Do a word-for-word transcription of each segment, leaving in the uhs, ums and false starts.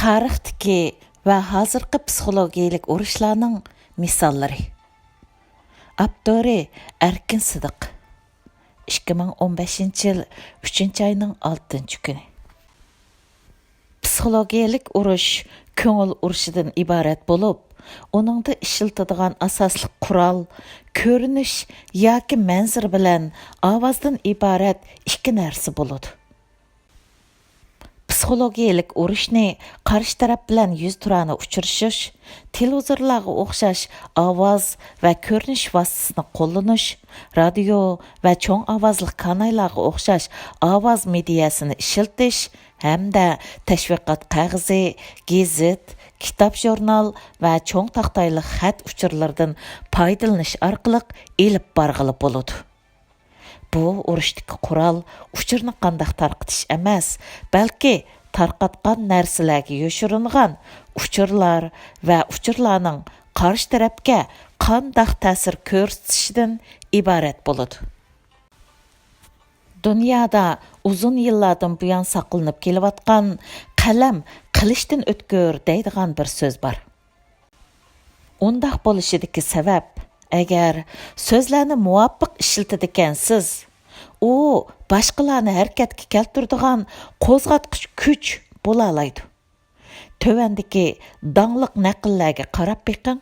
تارىختىكى ۋە ھازىرقى پسىخولوگىيەلىك ئۇرۇشلارنىڭ مىساللىرى. ئاپتورى: ئەركىن سىدىق. ئىككى مىڭ ئون بەشىنچى يىل ئۈچىنچى ئاينىڭ ئالتىنچى كۈنى. پسىخولوگىيەلىك ئۇرۇش كۆڭۈل ئۇرۇشىدىن ئىبارەت بولۇپ، ئۇنىڭدا ئىشلىتىدىغان ئاساسلىق قورال، كۆرۈنۈش ياكى مەنزىرە بىلەن ئاۋازدىن ئىبارەت ئىككى نەرسە بولىدۇ. پسىخولوگىيەلىك ئۇرۇشنى قارشى تەرەپ بىلەن يۈزتۇرانە ئۇچرىشىش، تېلېۋىزورلارغا ئوخشاش ئاۋاز ۋە كۆرۈنۈش ۋاسىتىسىنى قوللىنىش، رادىيو ۋە چوڭ ئاۋازلىق كانايلارغا ئوخشاش ئاۋاز مېدىيەسىنى ئىشلىتىش ھەمدە تەشۋىقات قەغىزى، گېزىت، كىتاب-ژۇرنال ۋە چوڭ تاختايلىق خەت ئۇچۇرلىرىدىن پايدىلىنىش ئارقىلىق ئېلىپ بارغىلى بولىدۇ. بۇ ئۇرۇشتىكى قورال ئۇچۇرنى قانداق تارقىتىش ئەمەس، بەلكى تارقاتقان نەرسىلەرگە يوشۇرۇنغان ئۇچۇرلار ۋە ئۇچۇرلارنىڭ قارشى تەرەپكە قانداق تەسىر كۆرسىتىشىدىن ئىبارەت بولىدۇ. دۇنيادا ئۇزۇن يىللاردىن بۇيان ساقلىنىپ كېلىۋاتقان «قەلەم قىلىچتىن ئۆتكۈر» دەيدىغان بىر سۆز بار. ئۇنداق بولۇشىدىكى سەۋەب، ئەگەر سۆزلەرنى مۇۋاپىق ئىشلىتىدىكەنسىز، ئۇ باشقىلارنى ھەرىكەتكە كەلتۈرىدىغان قوزغاتقۇچ كۈچ بولالايدۇ. تۆۋەندىكى داڭلىق نەقىللەرگە قاراپ بېقىڭ.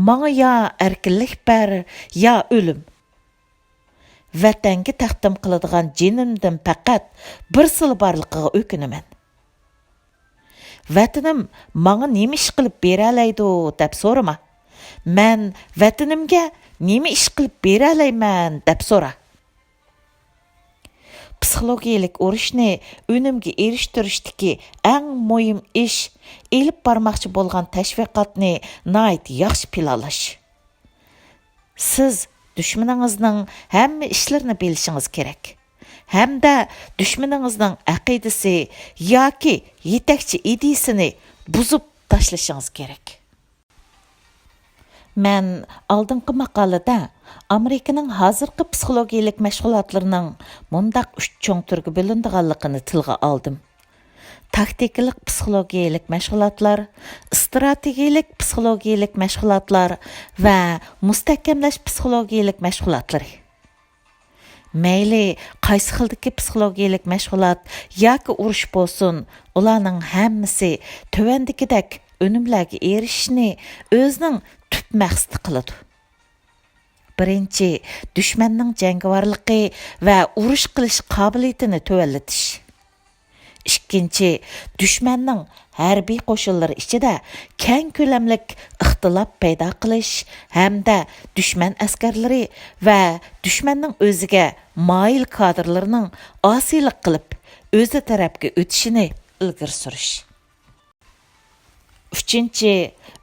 ماڭا يا ئەركىنلىك بەر، يا ئۆلۈم. ۋەتەنگە تەقدىم قىلىدىغان جېنىمدىن پەقەت بىرسىلا بارلىقىغا ئۆكۈنىمەن. ۋەتىنىم ماڭا نېمە ئىش قىلىپ بېرەلەيدۇ دەپ سورىما. مەن ۋەتىنىمگە نېمە ئىش قىلىپ بېرەلەيمەن دەپ سورا. پسىخولوگىيەلىك ئۇرۇشنى ئۈنۈمگە ئېرىشتۈرۈشتىكى ئەڭ مۇھىم ئىش، ئېلىپ بارماقچى بولغان تەشۋىقاتنى ناھايىتى ياخشى پىلانلاش. سىز دۈشمىنىڭىزنىڭ ھەممە ئىشلىرىنى بىلىشىڭىز كېرەك. ھەمدە دۈشمىنىڭىزنىڭ ئەقىدىسى ياكى يېتەكچى ئىدىيىسىنى بۇزۇپ تاشلىشىڭىز كېرەك. مەن ئالدىنقى ماقالىدە ئامېرىكىنىڭ ھازىرقى پسىخولوگىيەلىك مەشغۇلاتلىرىنىڭ مۇنداق ئۈچ چوڭ تۈرگە بۆلۈنىدىغانلىقىنى تىلغا ئالدىم. تاكتىكىلىق پسىخولوگىيەلىك مەشغۇلاتلار، ئىستراتېگىيەلىك پسىخولوگىيەلىك مەشغۇلاتلار ۋە مۇستەھكەملەش پسىخولوگىيەلىك مەشغۇلاتلىرى. مەيلى قايسى خىلدىكى پسىخولوگىيەلىك مەشغۇلات ياكى ئۇرۇش بولسۇن، ئۇلارنىڭ ھەممىسى تۆۋەندىكىدەك ئۈنۈملەرگە ئېرىشىشنى ئۆزىنىڭ تۈپ مەقسىتى قىلىدۇ. بىرىنچى، دۈشمەننىڭ جەڭگىۋارلىقى ۋە ئۇرۇش قىلىش قابىلىيىتىنى تۆۋەنلىتىش. ئىككىنچى، دۈشمەننىڭ ھەربىي قوشۇنلىرى ئىچىدە كەڭ كۆلەملىك ئىختىلاپ پەيدا قىلىش ھەمدە دۈشمەن ئەسكەرلىرى ۋە دۈشمەننىڭ ئۆزىگە مايىل كادىرلىرىنىڭ ئاسىيلىق قىلىپ، ئۆزى تەرەپكە ئۆتۈشىنى ئىلگىرى سۈرۈش. ئۈچىنچى،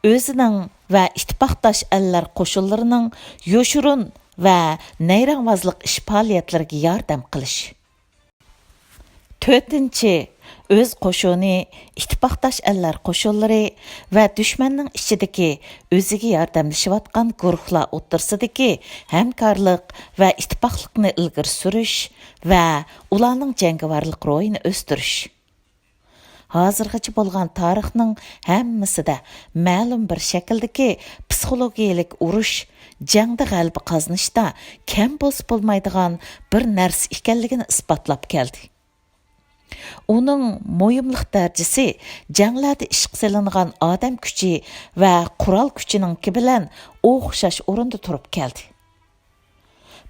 ئۆزىنىڭ ۋە ئىتتىپاقداش ئەللەر قوشۇنلىرىنىڭ يوشۇرۇن ۋە نەيرەڭۋازلىق ئىش پائالىيەتلىرىگە ياردەم قىلىش. تۆتىنچى، ئۆز قوشۇنى، ئىتتىپاقداش ئەللەر قوشۇنلىرى ۋە دۈشمەننىڭ ئىچىدىكى ئۆزىگە ياردەملىشىۋاتقان گۇرۇھلار ئوتتۇرىسىدىكى ھەمكارلىق ۋە ئىتتىپاقلىقنى ئىلگىرى سۈرۈش ۋە ئۇلارنىڭ جەڭگىۋارلىق روھىنى ئۆستۈرۈش. ھازىرغىچە بولغان تارىخنىڭ ھەممىسىدە مەلۇم بىر شەكىلدىكى پسىخولوگىيەلىك ئۇرۇش جەڭدە غەلىبە قازىنىشتا كەم بولسا بولمايدىغان بىر نەرسە ئىكەنلىكىنى ئىسپاتلاپ كەلدى. ئۇنىڭ مۇھىملىق دەرىجىسى جەڭلەردە ئىشقا سېلىنغان ئادەم كۈچى ۋە قورال كۈچىنىڭكى بىلەن ئوخشاش ئورۇندا تۇرۇپ كەلدى.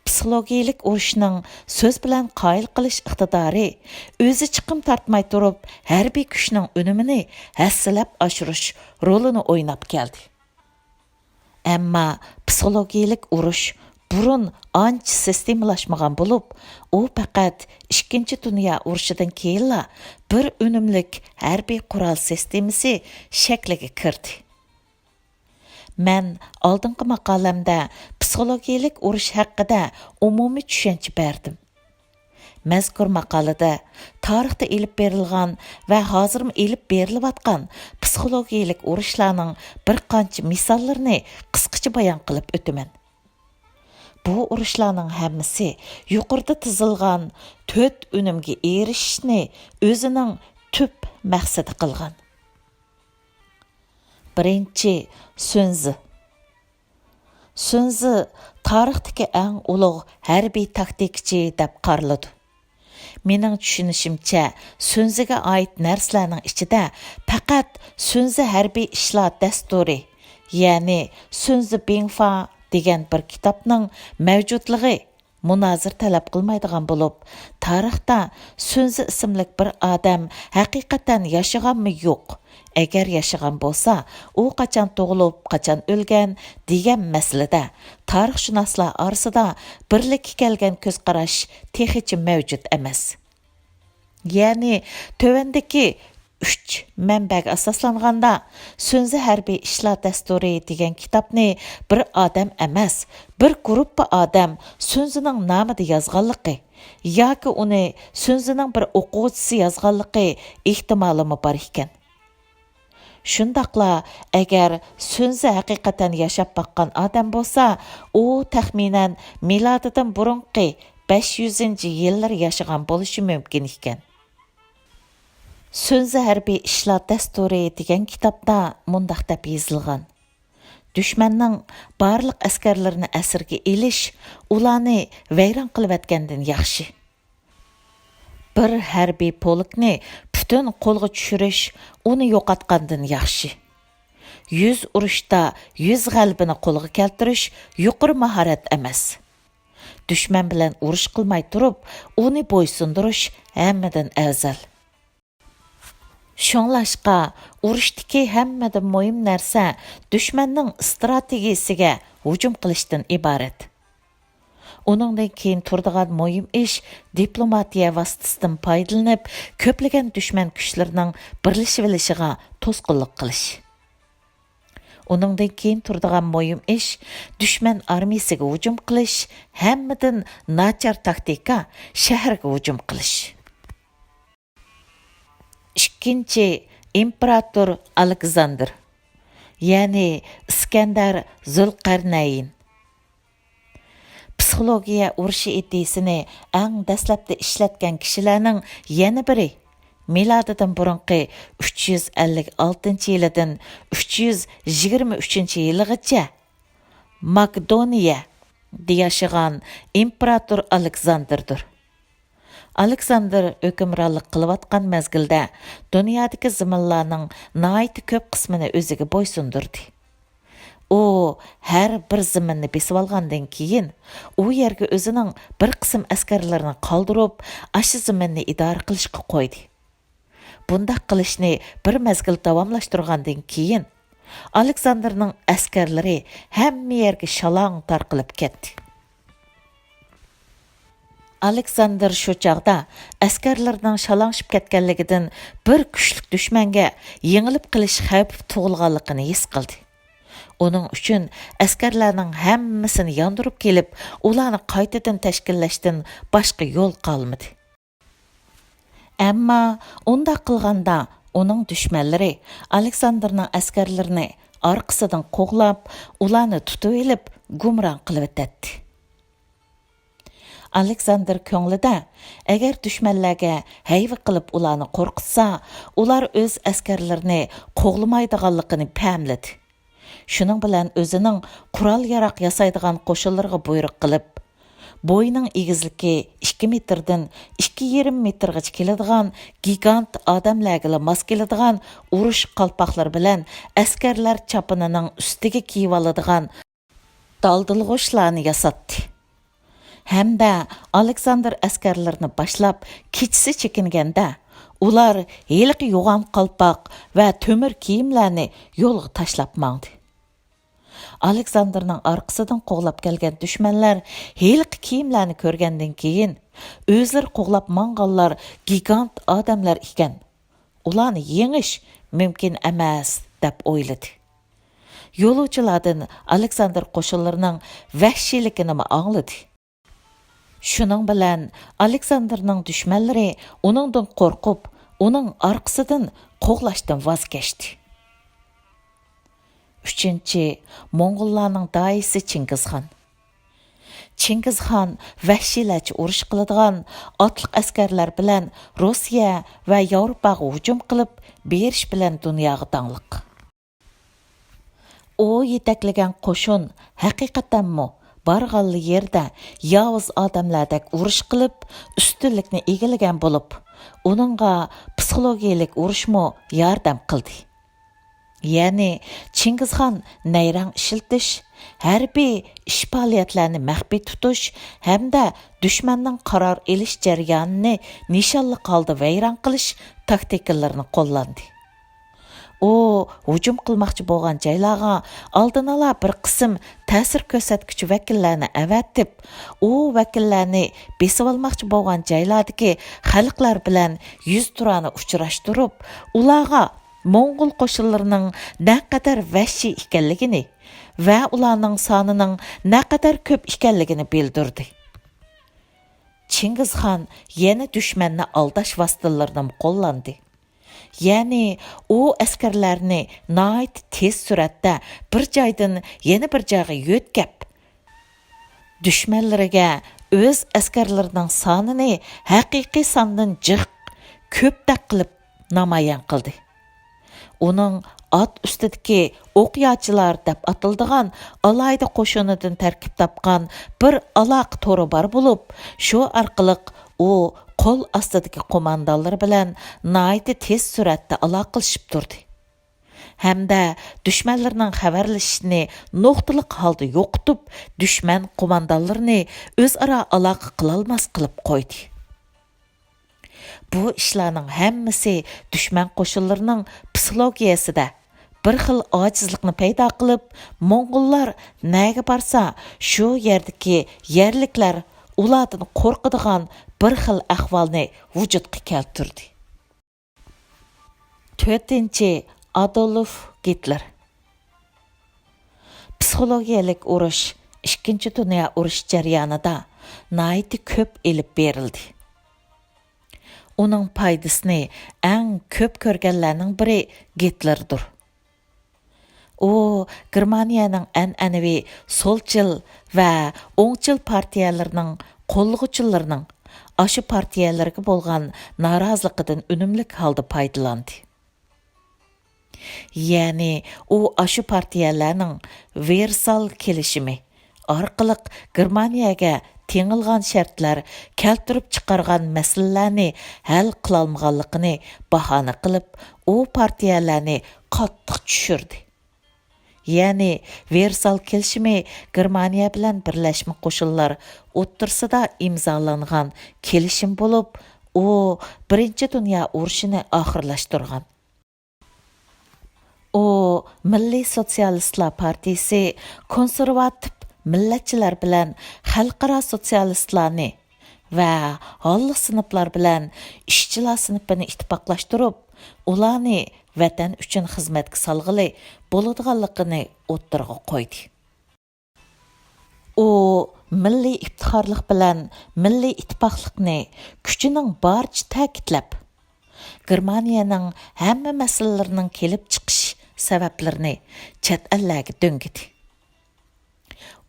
پسىخولوگىيەلىك ئۇرۇشنىڭ سۆز بىلەن قايىل قىلىش ئىقتىدارى ئۆزى چىقىم تارتماي تۇرۇپ، ھەربىي كۈچنىڭ ئۈنۈمىنى ھەسسىلەپ ئاشۇرۇش رولىنى ئويناپ كەلدى. ئەمما پسىخولوگىيەلىك ئۇرۇش بۇرۇن ئانچە سىستېمىلاشمىغان بولۇپ، ئۇ پەقەت ئىككىنچى دۇنيا ئۇرۇشىدىن كېيىنلا بىر ئۈنۈملۈك ھەربىي قورال سىستېمىسى شەكلىگە كىردى. مەن ئالدىنقى ماقالەمدە پسىخولوگىيەلىك ئۇرۇش ھەققىدە ئومۇمىي چۈشەنچە بەردىم. مەزكۇر ماقالىدە تارىختا ئېلىپ بېرىلغان ۋە ھازىرمۇ ئېلىپ بېرىلىۋاتقان پسىخولوگىيەلىك ئۇرۇشلارنىڭ بىر قانچە مىساللىرىنى قىسقىچە بايان قىلىپ ئۆتىمەن. بۇ ئۇرۇشلارنىڭ ھەممىسى يۇقىرىدا تىزىلغان تۆت ئۈنۈمگە ئېرىشىشنى ئۆزىنىڭ تۈپ مەقسىتى قىلغان. بىرىنچى، سۈنزى. سۈنزى تارىختىكى ئەڭ ئۇلۇغ ھەربىي تاكتىكىچى دەپ قارىلىدۇ. مېنىڭ چۈشىنىشىمچە، سۈنزىگە ئائىت نەرسىلەرنىڭ ئىچىدە پەقەت سۈنزى ھەربىي ئىشلار دەستۇرى، يەنى سۈنزى بىڭفا دېگەن بىر كىتابنىڭ مەۋجۇتلۇقى مۇنازىرە تەلەپ قىلمايدىغان بولۇپ، تارىختا سۈنزى ئىسىملىك بىر ئادەم ھەقىقەتەن ياشىغانمۇ يوق؟ ئەگەر ياشىغان بولسا، ئۇ قاچان تۇغۇلۇپ، قاچان ئۆلگەن دېگەن مەسىلىدە تارىخشۇناسلار ئارىسىدا بىرلىككە كەلگەن كۆز قاراش تېخىچە مەۋجۇت ئەمەس. يەنى تۆۋەندىكى ئۈچ مەنبەگە ئاساسلانغاندا، سۈنزى ھەربىي ئىشلار دەستۇرى دېگەن كىتابنى بىر ئادەم ئەمەس، بىر گۇرۇپپا ئادەم سۈنزىنىڭ نامىدا يازغانلىقى ياكى ئۇنى سۈنزىنىڭ بىر ئوقۇغۇچىسى يازغانلىقى ئېھتىمالىمۇ بار ئىكەن. شۇنداقلا، ئەگەر سۈنزى ھەقىقەتەن ياشاپ باققان ئادەم بولسا، ئۇ تەخمىنەن مىلادىدىن بۇرۇنقى بەش يۈزىنچى يىللىرى ياشىغان بولۇشى مۇمكىن ئىكەن. سۈنزى ھەربىي ئىشلار دەستۇرى دېگەن كىتابتا مۇنداق دەپ يېزىلغان: دۈشمەننىڭ بارلىق ئەسكەرلىرىنى ئەسىرگە ئېلىش ئۇلارنى ۋەيران قىلىۋەتكەندىن ياخشى. بىر ھەربىي پولكنى پۈتۈن قولغا چۈشۈرۈش ئۇنى يوقاتقاندىن ياخشى. يۈز ئۇرۇشتا يۈز غەلىبىنى قولغا كەلتۈرۈش يۇقىرى ماھارەت ئەمەس. دۈشمەن بىلەن ئۇرۇش قىلماي تۇرۇپ، ئۇنى بويسۇندۇرۇش ھەممىدىن ئەۋزەل. شۇڭلاشقا، ئۇرۇشتىكى ھەممىدىن مۇھىم نەرسە دۈشمەننىڭ ئىستراتېگىيىسىگە ھۇجۇم قىلىشتىن ئىبارەت. ئۇنىڭدىن كېيىن تۇرىدىغان مۇھىم ئىش دىپلوماتىيە ۋاسىتىسىدىن پايدىلىنىپ، كۆپلىگەن دۈشمەن كۈچلىرىنىڭ بىرلىشىۋېلىشىغا توسقۇنلۇق قىلىش. ئۇنىڭدىن كېيىن تۇرىدىغان مۇھىم ئىش دۈشمەن ئارمىيىسىگە ھۇجۇم قىلىش، ھەممىدىن ناچار تاكتىكا شەھەرگە ھۇجۇم قىلىش. ئىككىنچى، ئىمپېراتور ئالېكساندىر، يەنى ئىسكەندەر زۇلقەرنەين. پسىخولوگىيە ئۇرۇشى ئىدىيىسىنى ئەڭ دەسلەپتە ئىشلەتكەن كىشىلەرنىڭ يەنە بىرى، مىلادىدىن بۇرۇنقى ئۈچ يۈز ئەللىك ئالتىنچى يىلىدىن ئۈچ يۈز يىگىرمە ئۈچىنچى يىلىغىچە ماكېدونىيەدە ياشىغان ئىمپېراتور ئالېكساندىردۇر. ئالېكساندىر ھۆكۈمرانلىق قىلىۋاتقان مەزگىلدە دۇنيادىكى زېمىنلارنىڭ ناھايىتى كۆپ قىسمىنى ئۆزىگە بويسۇندۇردى. ئۇ ھەر بىر زېمىننى بېسىۋالغاندىن كېيىن، ئۇ يەرگە ئۆزىنىڭ بىر قىسىم ئەسكەرلىرىنى قالدۇرۇپ، ئاشۇ زېمىننى ئىدارە قىلىشقا قويدى. بۇنداق قىلىشنى بىر مەزگىل داۋاملاشتۇرغاندىن كېيىن، ئالېكساندىرنىڭ ئەسكەرلىرى ھەممە يەرگە شالاڭ تارقىلىپ كەتتى. ئالېكساندىر شۇ چاغدا ئەسكەرلىرىنىڭ شالاڭشىپ كەتكەنلىكىدىن بىر كۈچلۈك دۈشمەنگە يېڭىلىپ قېلىش خەۋپى تۇغۇلغانلىقىنى ھېس قىلدى. ئۇنىڭ ئۈچۈن ئەسكەرلەرنىڭ ھەممىسىنى ياندۇرۇپ كېلىپ، ئۇلارنى قايتىدىن تەشكىللەشتىن باشقا يول قالمىدى. ئەمما ئۇنداق قىلغاندا، ئۇنىڭ دۈشمەنلىرى ئالېكساندىرنىڭ ئەسكەرلىرىنى ئارقىسىدىن قوغلاپ، ئۇلارنى تۇتۇۋېلىپ، گۇمران قىلىۋېتەتتى. ئالېكساندىر كۆڭلىدە، ئەگەر دۈشمەنلەرگە ھەيۋە قىلىپ ئۇلارنى قورقۇتسا، ئۇلار ئۆز ئەسكەرلىرىنى قوغلىمايدىغانلىقىنى پەملىدى. شۇنىڭ بىلەن ئۆزىنىڭ قورال-ياراغ ياسايدىغان قوشۇنلىرىغا بۇيرۇق قىلىپ، بويىنىڭ ئېگىزلىكى ئىككى مېتىردىن ئىككى يېرىم مېتىرغىچە كېلىدىغان گىگانت ئادەملەرگىلا ماس كېلىدىغان ئۇرۇش قالپاقلىرى بىلەن ئەسكەرلەر چاپىنىنىڭ ئۈستىگە كىيىۋالىدىغان دالدىلىغۇچلارنى ياساتتى. ھەمدە ئالېكساندىر ئەسكەرلىرىنى باشلاپ، كېچىسى چېكىنگەندە، ئۇلار ھېلىقى يوغان قالپاق ۋە تۆمۈر كىيىملەرنى يولغا تاشلاپ ماڭدى. ئالېكساندىرنىڭ ئارقىسىدىن قوغلاپ كەلگەن دۈشمەنلەر ھېلىقى كىيىملەرنى كۆرگەندىن كېيىن، ئۆزلىرى قوغلاپ ماڭغانلار گىگانت ئادەملەر ئىكەن، ئۇلارنى يېڭىش مۇمكىن ئەمەس، دەپ ئويلىدى. يولۇچىلاردىن ئالېكساندىر قوشۇنلىرىنىڭ ۋەھشىيلىكىنىمۇ ئاڭلىدى. شۇنىڭ بىلەن ئالېكساندىرنىڭ دۈشمەنلىرى ئۇنىڭدىن قورقۇپ، ئۇنىڭ ئارقىسىدىن قوغلاشتىن ۋاز كەچتى. ئۈچىنچى، موڭغۇللارنىڭ داھىيسى چىڭگىزخان. چىڭگىزخان ۋەھشىيلەرچە ئۇرۇش قىلىدىغان ئاتلىق ئەسكەرلەر بىلەن روسىيە ۋە ياۋروپاغا ھۇجۇم قىلىپ بېرىش بىلەن دۇنياغا داڭلىق. ئۇ يېتەكلىگەن قوشۇن ھەقىقەتەنمۇ بارغانلا يېرىدە ياۋۇز ئادەملەردەك ئۇرۇش قىلىپ، ئۈستۈنلۈكنى ئىگىلىگەن بولۇپ، ئۇنىڭغا پسىخولوگىيەلىك ئۇرۇشمۇ ياردەم قىلدى. يەنى چىڭگىزخان نەيرەڭ ئىشلىتىش، ھەربىي ئىش پائالىيەتلەرنى مەخپىي تۇتۇش ھەمدە دۈشمەننىڭ قارار ئېلىش جەريانىنى نىشانلىق ھالدا ۋەيران قىلىش تاكتىكىلىرىنى قوللاندى. ئۇ ھۇجۇم قىلماقچى بولغان جايلارغا ئالدىنئالا بىر قىسىم تەسىر كۆرسەتكۈچى ۋەكىللەرنى ئەۋەتىپ، ئۇ ۋەكىللەرنى بېسىۋالماقچى بولغان جايلاردىكى خەلقلەر بىلەن يۈزتۇرانە ئۇچراشتۇرۇپ، ئۇلارغا موڭغۇل قوشۇنلىرىنىڭ نەقەدەر ۋەھشىي ئىكەنلىكىنى ۋە ئۇلارنىڭ سانىنىڭ نەقەدەر كۆپ ئىكەنلىكىنى بىلدۈردى. چىڭگىزخان يەنە دۈشمەننى ئالداش ۋاسىتىلىرىنىمۇ قوللاندى. يەنى ئۇ ئەسكەرلەرنى ناھايىتى تېز سۈرئەتتە بىر جايدىن يەنە بىر جايغا يۆتكەپ، دۈشمەنلىرىگە ئۆز ئەسكەرلىرىنىڭ سانىنى ھەقىقىي ساندىن جىق كۆپتەك قىلىپ نامايان قىلدى. ئۇنىڭ ئات ئۈستىدىكى ئوقياچىلار دەپ ئاتىلىدىغان ئالاھىدە قوشۇنىدىن تەركىب تاپقان بىر ئالاقە تورى بار بولۇپ، شۇ ئارقىلىق ئۇ قول ئاستىدىكى قوماندانلىرى بىلەن ناھايىتى تېز سۈرئەتتە ئالاقىلىشىپ تۇردى. ھەمدە دۈشمەنلىرىنىڭ خەۋەرلىشىشىنى نۇقتىلىق ھالدا يوقىتىپ، دۈشمەن قوماندانلىرىنى ئۆزئارا ئالاقە قىلالماس قىلىپ قويدى. بۇ ئىشلارنىڭ ھەممىسى دۈشمەن قوشۇنلىرىنىڭ پسىخولوگىيەسىدە بىر خىل ئاجىزلىقنى پەيدا قىلىپ، موڭغۇللار نەگە بارسا، شۇ يەردىكى يەرلىكلەر ئۇلاردىن قورقىدىغان بىر خىل ئەھۋالنى ۋۇجۇدقا كەلتۈردى. تۆتىنچى، ئادولف گىتلېر. پسىخولوگىيەلىك ئۇرۇش ئىككىنچى دۇنيا ئۇرۇشى جەريانىدا ناھايىتى كۆپ ئېلىپ بېرىلدى. ئۇنىڭ پايدىسىنى ئەڭ كۆپ كۆرگەنلەرنىڭ بىرى گىتلېردۇر. ئۇ گېرمانىيەنىڭ ئەنئەنىۋى سولچىل ۋە ئوڭچىل پارتىيەلىرىنىڭ قوللىغۇچىلىرىنىڭ ئاشۇ پارتىيەلەرگە بولغان نارازىلىقىدىن ئۈنۈملۈك ھالدا پايدىلاندى. يەنى ئۇ ئاشۇ پارتىيەلەرنىڭ ۋېرسال كېلىشىمى ئارقىلىق گېرمانىيەگە تېڭىلغان شەرتلەر كەلتۈرۈپ چىقارغان مەسىلىلەرنى ھەل قىلالمىغانلىقىنى باھانە قىلىپ، ئۇ پارتىيەلەرنى قاتتىق چۈشۈردى. يەنى ۋېرسال كېلىشىمى گېرمانىيە بىلەن بىرلەشمە قوشۇنلار ئوتتۇرىسىدا ئىمزالانغان كېلىشىم بولۇپ، ئۇ بىرىنچى دۇنيا ئۇرۇشىنى ئاخىرلاشتۇرغان. ئۇ مىللىي سوتسىيالىستلار پارتىيىسى كونسېرۋاتىپ مىللەتچىلەر بىلەن خەلقئارا سوتسىيالىستلارنى ۋە ھاللىق سىنىپلار بىلەن ئىشچىلار سىنىپىنى ئىتتىپاقلاشتۇرۇپ، ئۇلارنى ۋەتەن ئۈچۈن خىزمەتكە سالغىلى بولىدىغانلىقىنى ئوتتۇرىغا قويدى. ئۇ مىللىي ئىپتىخارلىق بىلەن مىللىي ئىتتىپاقلىقنى كۈچىنىڭ بارىچە تەكىتلەپ، گېرمانىيەنىڭ ھەممە مەسىلىلىرىنىڭ كېلىپ چىقىش سەۋەبلىرىنى چەت ئەللەرگە دۆڭگىدى.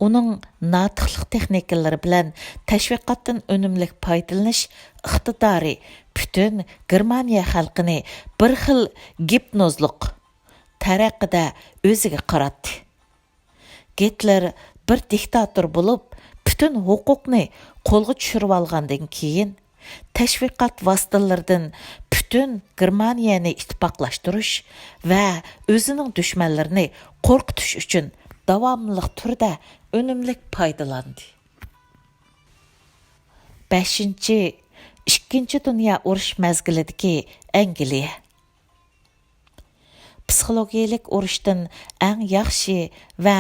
ئۇنىڭ ناتىقلىق تېخنىكىلىرى بىلەن تەشۋىقاتتىن ئۈنۈملۈك پايدىلىنىش ئىقتىدارى پۈتۈن گېرمانىيە خەلقىنى بىر خىل گىپنوزلۇق تەرىقىدە ئۆزىگە قاراتتى. گىتلېر بىر دىكتاتور بولۇپ، پۈتۈن ھوقۇقنى قولغا چۈشۈرۈۋالغاندىن كېيىن، تەشۋىقات ۋاسىتىلىرىدىن پۈتۈن گېرمانىيەنى ئىتتىپاقلاشتۇرۇش ۋە ئۆزىنىڭ دۈشمەنلىرىنى قورقۇتۇش ئۈچۈن داۋاملىق تۈردە ئۈنۈملۈك پايدىلاندى. بەشىنچى، ئىككىنچى دۇنيا ئۇرۇش مەزگىلىدىكى ئەنگلىيە. پسىخولوگىيەلىك ئۇرۇشتىن ئەڭ ياخشى ۋە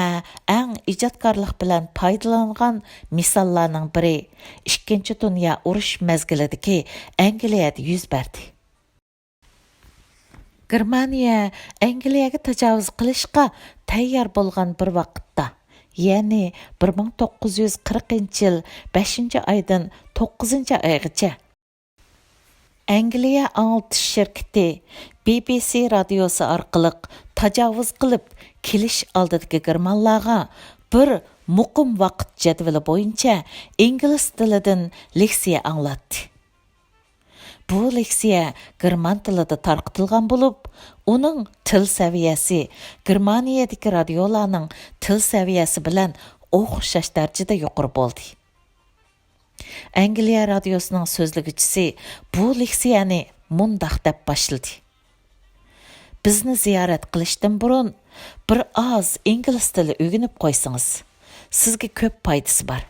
ئەڭ ئىجادكارلىق بىلەن پايدىلانغان مىساللارنىڭ بىرى ئىككىنچى دۇنيا ئۇرۇش مەزگىلىدىكى ئەنگلىيەدە يۈز بەردى. گېرمانىيە ئەنگلىيەگە تاجاۋۇز قىلىشقا تەييار بولغان بىر ۋاقىتتا، يەنى بىر مىڭ توققۇز يۈز قىرىقىنچى يىل بەشىنچى ئايدىن توققۇزىنچى ئايغىچە، ئەنگلىيە ئاڭلىتىش شىركىتى بى بى سى رادىيوسى ئارقىلىق تاجاۋۇز قىلىپ كېلىش ئالدىدىكى گېرمانلارغا بىر مۇقىم ۋاقىت جەدۋىلى بويىچە ئىنگلىز تىلىدىن لېكسىيە ئاڭلاتتى. بۇ لېكسىيە گېرمان تىلىدا تارقىتىلغان بولۇپ، ئۇنىڭ تىل سەۋىيەسى گېرمانىيەدىكى رادىيولارنىڭ تىل سەۋىيەسى بىلەن ئوخشاش دەرىجىدە يۇقىرى بولدى. ئەنگلىيە رادىيوسىنىڭ سۆزلىگۈچىسى بۇ لېكسىيەنى مۇنداق دەپ باشلىدى: بىزنى زىيارەت قىلىشتىن بۇرۇن بىر ئاز ئىنگلىز تىلى ئۆگىنىپ قويسىڭىز، سىزگە كۆپ پايدىسى بار.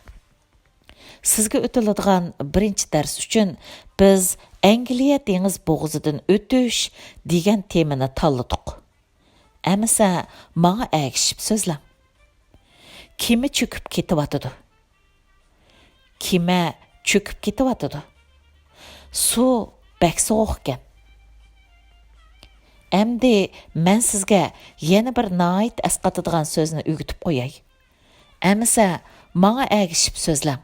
سىزگە ئۆتۈلىدىغان بىرىنچى دەرس ئۈچۈن بىز ئەنگلىيە دېڭىز بوغۇزىدىن ئۆتۈش دېگەن تېمىنى تاللىدۇق. ئەمىسە ماڭا ئەگىشىپ سۆزلەڭ. كېمە چۆكۈپ كېتىۋاتىدۇ. كېمە چۆكۈپ كېتىۋاتىدۇ. سۇ بەك سوغۇقكەن. ئەمدى مەن سىزگە يەنە بىر ناھايىتى ئەسقاتىدىغان سۆزنى ئۆگىتىپ قوياي. ئەمىسە ماڭا ئەگىشىپ سۆزلەڭ.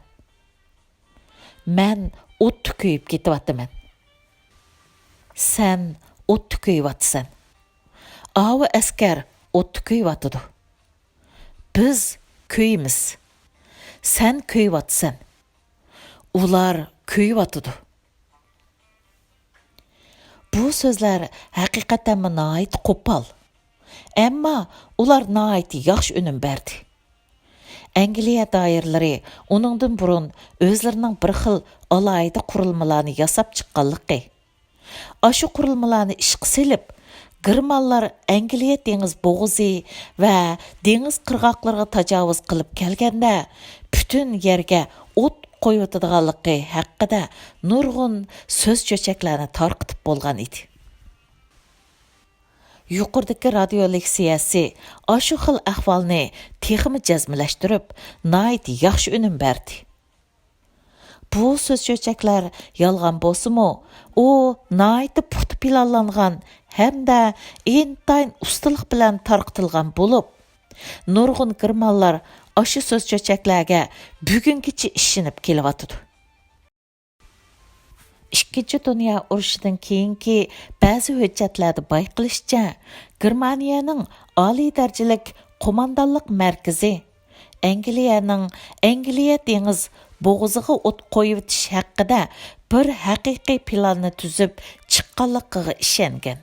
مەن ئوتتا كۆيۈپ كېتىۋاتىمەن. سەن ئوتتا كۆيۈۋاتىسەن. ئاۋۇ ئەسكەر ئوتتا كۆيۈۋاتىدۇ. بىز كۆيىمىز. سەن كۆيۈۋاتىسەن. ئۇلار كۆيۈۋاتىدۇ. بۇ سۆزلەر ھەقىقەتەنمۇ ناھايىتى قوپال. ئەمما ئۇلار ناھايىتى ياخشى ئۈنۈم بەردى. ئەنگلىيە دائىرىلىرى ئۇنىڭدىن بۇرۇن ئۆزلىرىنىڭ بىر خىل ئالاھىدە قۇرۇلمىلارنى ياساپ چىققانلىقى، ئاشۇ قۇرۇلمىلارنى ئىشقا سېلىپ، گېرمانلار ئەنگلىيە دېڭىز بوغۇزى ۋە دېڭىز قىرغاقلىرىغا تاجاۋۇز قىلىپ كەلگەندە، پۈتۈن يەرگە ئوت قويۇۋېتىدىغانلىقى ھەققىدە نۇرغۇن سۆز-چۆچەكلەرنى تارقىتىپ بولغان ئىدى. يۇقىرىدىكى رادىيو لېكسىيەسى ئاشۇ خىل ئەھۋالنى تېخىمۇ جەزملەشتۈرۈپ، ناھايىتى ياخشى ئۈنۈم بەردى. بۇ سۆز-چۆچەكلەر يالغان بولسىمۇ، ئۇ ناھايىتى پۇختا پىلانلانغان ھەمدە ئىنتايىن ئۇستىلىق بىلەن تارقىتىلغان بولۇپ، نۇرغۇن گېرمانلار ئاشۇ سۆز-چۆچەكلەرگە بۈگۈنگىچە ئىشىنىپ كېلىۋاتىدۇ. ئىككىنچى دۇنيا ئۇرۇشىدىن كېيىنكى بەزى ھۆججەتلەردە بايقىلىشىچە، گېرمانىيەنىڭ ئالىي دەرىجىلىك قوماندانلىق مەركىزى ئەنگلىيەنىڭ ئەنگلىيە دېڭىز بوغۇزىغا ئوت قويۇۋېتىش ھەققىدە بىر ھەقىقىي پىلاننى تۈزۈپ چىققانلىقىغا ئىشەنگەن.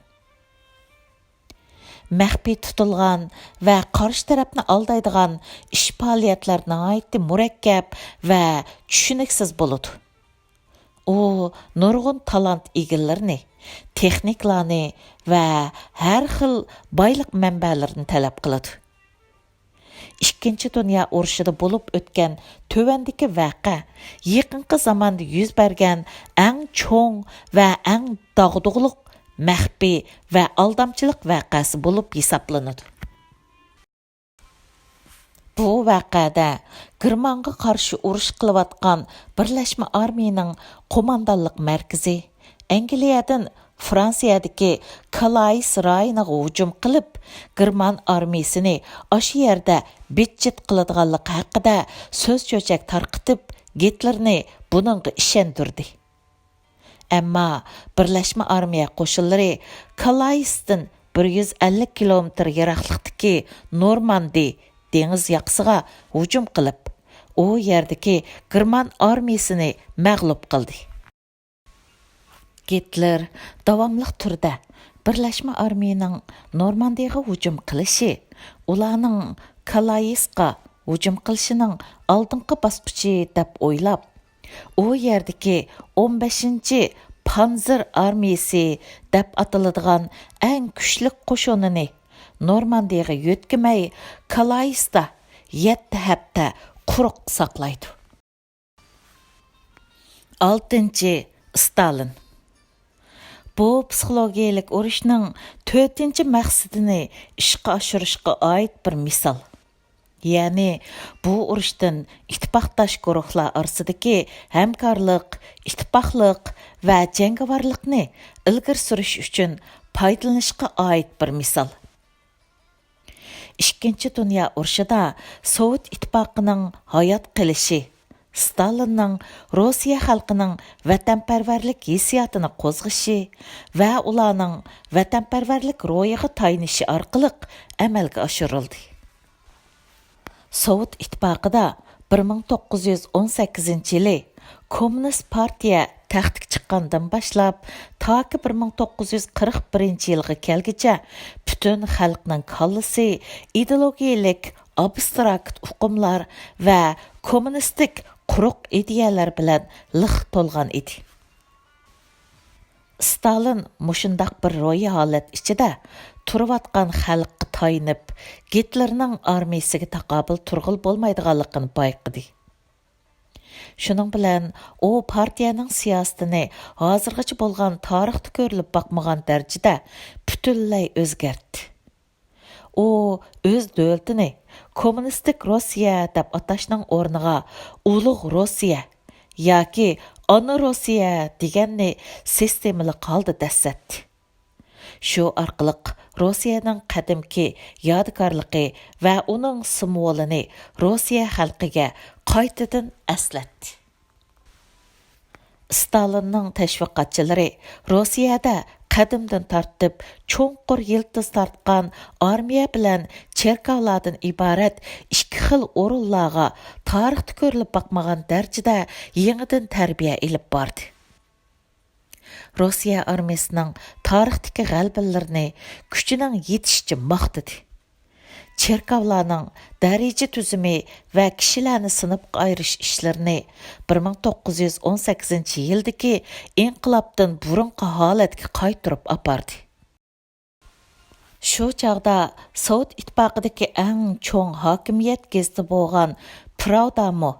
مەخپىي تۇتۇلغان ۋە قارشى تەرەپنى ئالدايدىغان ئىش-پائالىيەتلەر ناھايىتى مۇرەككەپ ۋە چۈشىنىكسىز بولىدۇ. ئۇ نۇرغۇن تالانت ئىگىلىرىنى، تېخنىكىلارنى ۋە ھەر خىل بايلىق مەنبەلىرىنى تەلەپ قىلىدۇ. ئىككىنچى دۇنيا ئۇرۇشىدا بولۇپ ئۆتكەن تۆۋەندىكى ۋەقە يېقىنقى زاماندا يۈز بەرگەن ئەڭ چوڭ ۋە ئەڭ داغدۇغىلىق مەخپىي ۋە ئالدامچىلىق ۋەقەسى بولۇپ ھېسابلىنىدۇ. بۇ ۋەقەدە گېرمانغا قارشى ئۇرۇش قىلىۋاتقان بىرلەشمە ئارمىيىنىڭ قوماندانلىق مەركىزى ئەنگلىيەدىن فرانسىيەدىكى كالايىس رايونىغا ھۇجۇم قىلىپ، گېرمان ئارمىيىسىنى ئاشۇ يەردە بىت-چىت قىلىدىغانلىقى ھەققىدە سۆز-چۆچەك تارقىتىپ، گىتلېرنى بۇنىڭغا ئىشەندۈردى. ئەمما بىرلەشمە ئارمىيە قوشۇنلىرى كالايىستىن بىر يۈز ئەللىك كىلومېتىر يىراقلىقتىكى نورماندى دېڭىز ياقىسىغا ھۇجۇم قىلىپ، ئۇ يەردىكى گېرمان ئارمىيىسىنى مەغلۇپ قىلدى. گىتلېر داۋاملىق تۈردە بىرلەشمە ئارمىيىنىڭ نورماندىيغا ھۇجۇم قىلىشى ئۇلارنىڭ كالايىسقا ھۇجۇم قىلىشىنىڭ ئالدىنقى باسقۇچى دەپ ئويلاپ، ئۇ يەردىكى ئون بەشىنچى پانزېر ئارمىيىسى دەپ ئاتىلىدىغان ئەڭ كۈچلۈك قوشۇنىنى نورماندىيغا يۆتكىمەي، كالايىستا يەتتە ھەپتە قۇرۇق ساقلايدۇ. ئالتىنچى، ستالىن. بۇ پسىخولوگىيەلىك ئۇرۇشنىڭ تۆتىنچى مەقسىتىنى ئىشقا ئاشۇرۇشقا ئائىت بىر مىسال. يەنى، بۇ ئۇرۇشتىن ئىتتىپاقداش گۇرۇھلار ئارىسىدىكى ھەمكارلىق، ئىتتىپاقلىق ۋە جەڭگىۋارلىقنى ئىلگىرى سۈرۈش ئۈچۈن پايدىلىنىشقا ئائىت بىر مىسال. ئىككىنچى دۇنيا ئۇرۇشىدا سوۋېت ئىتتىپاقىنىڭ ھايات قېلىشى، ستالىننىڭ روسىيە خەلقىنىڭ ۋەتەنپەرۋەرلىك ھېسسىياتىنى قوزغىشى ۋە ئۇلارنىڭ ۋەتەنپەرۋەرلىك روھىغا تايىنىشى ئارقىلىق ئەمەلگە ئاشۇرۇلدى. سوۋېت ئىتتىپاقىدا بىر مىڭ توققۇز يۈز ئون سەككىزىنچى يىلى كوممۇنىست پارتىيە تەختكە چىققاندىن باشلاپ، تاكى بىر مىڭ توققۇز يۈز قىرىق بىرىنچى يىلغا كەلگۈچە پۈتۈن خەلقنىڭ كاللىسى ئىدېئولوگىيەلىك ئابستراكت ئۇقۇملار ۋە كوممۇنىستىك قۇرۇق ئىدىيەلەر بىلەن لىق تولغان ئىدى. ستالىن مۇشۇنداق بىر روھىي ھالەت ئىچىدە تۇرۇۋاتقان خەلققە تايىنىپ، گىتلېرنىڭ ئارمىيىسىگە تاقابىل تۇرغىلى بولمايدىغانلىقىنى بايقىدى. شۇنىڭ بىلەن ئۇ پارتىيەنىڭ سىياسىتىنى ھازىرغىچە بولغان تارىختا كۆرۈلۈپ باقمىغان دەرىجىدە پۈتۈنلەي ئۆزگەرتتى. ئۇ ئۆز دۆلىتىنى كوممۇنىستىك روسىيە دەپ ئاتاشنىڭ ئورنىغا ئۇلۇغ روسىيە ياكى ئانا روسىيە دېگەننى سىستېمىلىق ھالدا دەسسەتتى. شۇ ئارقىلىق روسىيەنىڭ قەدىمكى يادىكارلىقى ۋە ئۇنىڭ سىمۋولىنى روسىيە خەلقىگە قايتىدىن ئەسلەتتى. ستالىننىڭ تەشۋىقاتچىلىرى روسىيەدە قەدىمدىن تارتىپ چوڭقۇر يىلتىز تارتقان ئارمىيە بىلەن چېركاۋلاردىن ئىبارەت ئىككى خىل ئورۇنلارغا تارىختا كۆرۈلۈپ باقمىغان دەرىجىدە يېڭىدىن تەربىيە ئېلىپ باردى. روسىيە ئارمىيىسىنىڭ تارىختىكى غەلىبىلىرىنى كۈچىنىڭ يېتىشىچە ماختىدى. چېركاۋلارنىڭ دەرىجە تۈزۈمى ۋە كىشىلەرنى سىنىپقا ئايرىش ئىشلىرىنى بىر مىڭ توققۇز يۈز ئون سەككىزىنچى يىلدىكى ئىنقىلابتىن بۇرۇنقى ھالەتكە قايتۇرۇپ ئاپاردى. شۇ چاغدا سوۋېت ئىتتىپاقىدىكى ئەڭ چوڭ ھاكىمىيەت گېزىتى بولغان پراۋدامۇ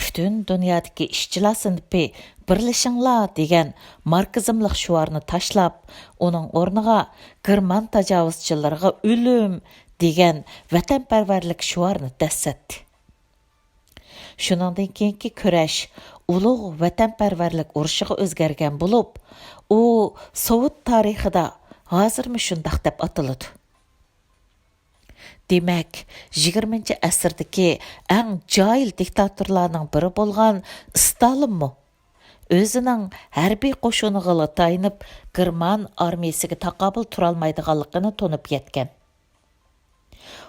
پۈتۈن دۇنيادىكى ئىشچىلار سىنىپى بىرلىشىڭلار دېگەن ماركسىزملىق شوئارنى تاشلاپ، ئۇنىڭ ئورنىغا گېرمان تاجاۋۇزچىلىرىغا ئۆلۈم دېگەن ۋەتەنپەرۋەرلىك شوئارنى دەسسەتتى. شۇنىڭدىن كېيىنكى كۈرەش ئۇلۇغ ۋەتەنپەرۋەرلىك ئۇرۇشىغا ئۆزگەرگەن بولۇپ، ئۇ سوۋېت تارىخىدا ھازىرمۇ شۇنداق دەپ ئاتىلىدۇ. دېمەك، يىگىرمىنچى ئەسىردىكى ئەڭ جاھىل دىكتاتورلارنىڭ بىرى بولغان ستالىنمۇ ئۆزىنىڭ ھەربىي قوشۇنىغىلا تايىنىپ، گېرمان ئارمىيىسىگە تاقابىل تۇرالمايدىغانلىقىنى تونۇپ يەتكەن.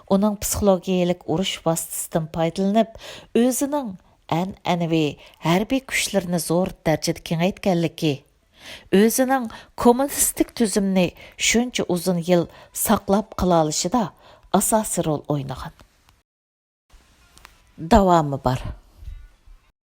ئۇنىڭ پسىخولوگىيەلىك ئۇرۇش ۋاسىتىسىدىن پايدىلىنىپ، ئۆزىنىڭ ئەنئەنىۋى ھەربىي كۈچلىرىنى زور دەرىجىدە كېڭەيتكەنلىكى، ئۆزىنىڭ كوممۇنىستىك تۈزۈمنى شۇنچە ئۇزۇن يىل ساقلاپ قالالىشىدا ئاساسىي رول ئوينىغان. داۋامى بار.